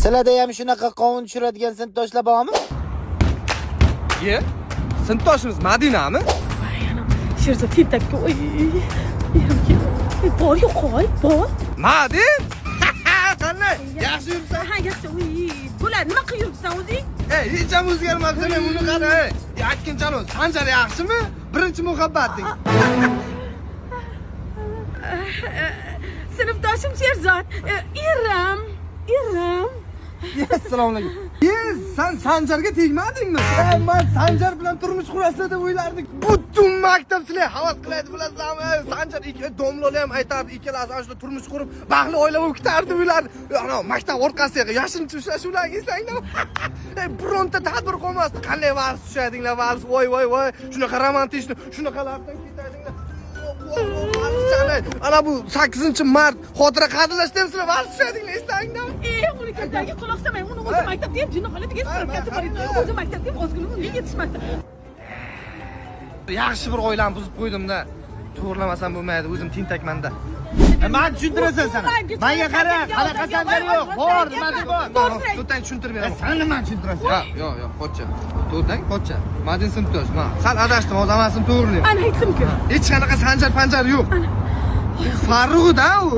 Sizlarda ham shunaqa qovun tushiradigan sinfdoshlar bormi? Ye? Sinfdoshimiz Madinami? Voy anam, Sherzod tentakka, oy. Erim keldi. Bor, yo'qol, bor. Madin? Qanday? Yaxshi yuribsan? Ha, yaxshi. Uy, bo'ladi. Nima qilib yuribsan o'zing? Ey, hech ham o'zgarmabsan, uni qara. Ey, aytgincha Sanjar yaxshimi? Birinchi muhabbating. Sinfdoshim Sherzod. Erim, erim. Assalomu alaykum. Ye, san Sanjarga tegmadingmi? Ey, man Sanjar bilan turmush qurasizlar deb o'ylardik. Butun maktab sizlar havas qilaydi, bilasizlarmi? Ey, Sanjar ikki domlalar ham aytardi, ikkalasi ana shunda turmush qurib, baxtli oila bo'lib ketardi deb o'ylardi. Ana maktab orqasiga yashirincha uchrashuvlarga eslanglar. Ey, bironta tadbir qolmasdi. Qanday vals tushadinglar, vals, voy voy voy, shunaqa romantik, shunaqalardan ketadinglar. Ana bu 8-mart xotira qadrlashda ham sizlar vals tushadinglar, eslanglar. Ey, uni gaplariga quloq solmang. Uni o'zi maktabda ham jinnixonada spravkasi bor edi. O'zi maktabda ham ozgina unga yetishmasdi. Yaxshi bir oilani buzib qo'ydim-da. To'g'rilamasam bo'lmaydi, o'zim tentakman-da. Man tushuntirasan sana. Menga qara, qanaqa Sanjar yo'q. Bor, nimasi bor? To'rtang tushuntirib beraman. San nimani tushuntirasan? Yo'q, yo'q, yo'q, qo'cha. To'rtang, qo'cha. Madin sinfdosh, man. Sal adashdim, hozir hammasini to'g'rilayman. Ana aytdim-ku. Hech qanaqa Sanjar panjar yo'q. Farruh-da u.